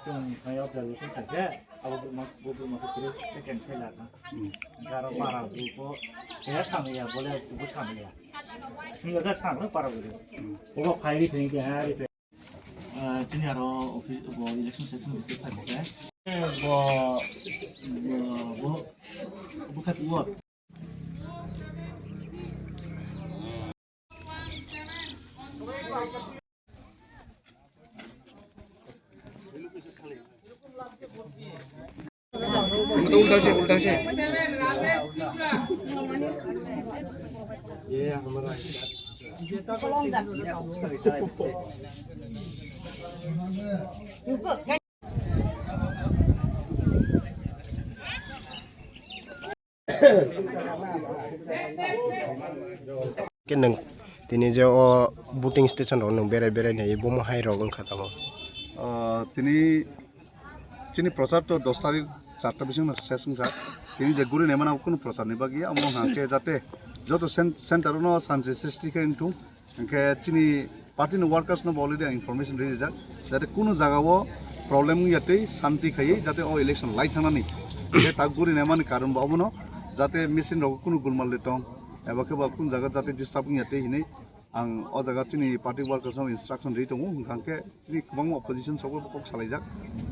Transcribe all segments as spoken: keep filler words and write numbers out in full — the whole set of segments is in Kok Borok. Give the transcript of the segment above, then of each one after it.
Chwng thai observation khaikhe, abo buma, bo buma khe tiri second failure na. Garo para buko, khe samya, bole buko samya. Single da samya para buko. Obo phai ri thai khe, ha ri thai. Ah, chini aro office, bo election section office phai bo khe. Bo, bo, bo, bo khat wo. उल्टा उल्टा से, उल्टा से। Khe nwng tini je o voting station rok nwng berai berai nai bomo hai rok wngkha tamo. Ah, tini chini prochar to dos tarik charta bising no ses wngsa. Tini je guri naimano kunu prochar ni bagwi amo hwnkhe jate joto cen-, center no sanchi srishti khe wngthung. Hwnkhe chini party ni workers no bo already ang information rijak, jate kunu jaga o problem wngya tei shanti khaiwi jate o election lai thangnani. Hwnkhe tak guri naimani karon bo obono, jate machine rok kunu gulmal de tong, eba khe bo kunu jaga jate disturb wngya tei hinwi ang o jaga chini party workers no instruction ri tongo, hwnkha hwnkhe chini kwbangma opposition sokbo kok salaijak,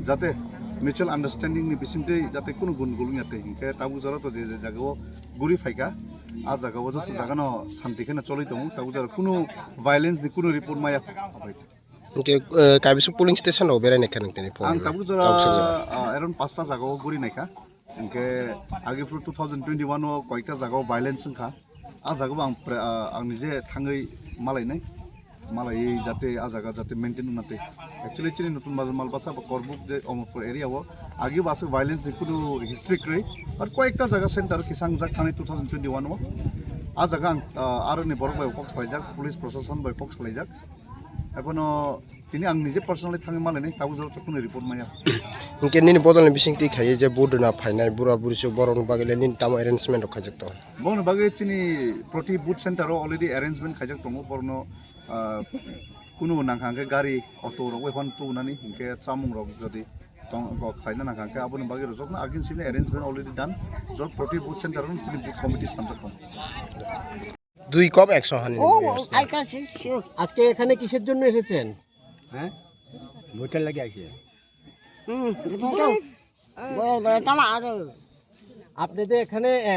jate mutual understanding ni bisingtwi jate kunu gundogol wngya tei, hwnkhe tabuk jora to je je jaga o guri phaikha, a jaga o joto jaga no shanti kheno choli tongo, tabuk jora kunu violence ni kunu report maya. Hwnkhe, eh, kaibisa polling station rok berai naikha nang tini phone ang tabuk jora, tabuk sa jora. Ah, around pasta jaga o guri naikha. Hwnkhe agi phuru two thousand twenty-one o koikta jaga o violence wngkha. A jaga bo ang pre-, ah, ang nije thangwi malainai. Malaiwi jate a jaga jate maintain wngna tei. Actually chini Nutun Bazar Malbasa ba Korbuk je Omorpur area o agi bo aswk violence ni kunu history kwrwi. Ar koikta jaga center kisa wngjak thani two thousand twenty-one o. A jaga ang, ah, aroni borok bai kok salaijak, police proshashan bai kok salaijak. Ebono tini ang nije personally thangwi malainai, tabuk jora to kunu report maya. Hwnkhe nini bodolni bisingtwi khaiwi je vote rwna phainai bura buri se borokni bagwi le nini tamo arrangement rok khaijak tongo? Boni bagwi chini proti booth center o already arrangement khaijak tongo, borokno, ah, kunu nangkha hwnkhe gari, auto rok bai phano tubunani, hwnkhe chamung rok jodi tong, kok khlaina nangkha hwnkhe aboni bagwi rok jotno agin sini arrangement already done, jot proti booth center o chini booth committee samjak tongo. দুই কম একশো হানি. ও, আইকা শিশু। আজকে এখানে কিসের জন্য এসেছেন? হ্যাঁ, ভোটের লাগি আসি। হুম, ভোট। বলে, বলে, তোমার আরো। আপনি যে এখানে, এ,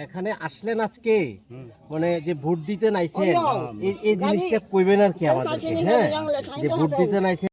এখানে আসলেন আজকে, হুম। মানে যে ভোট দিতে নাইছেন, ওই, ওই। এই, এই জিনিসটা কইবেন আর কি আমাদেরকে, হ্যাঁ? যে ভোট দিতে নাইছেন।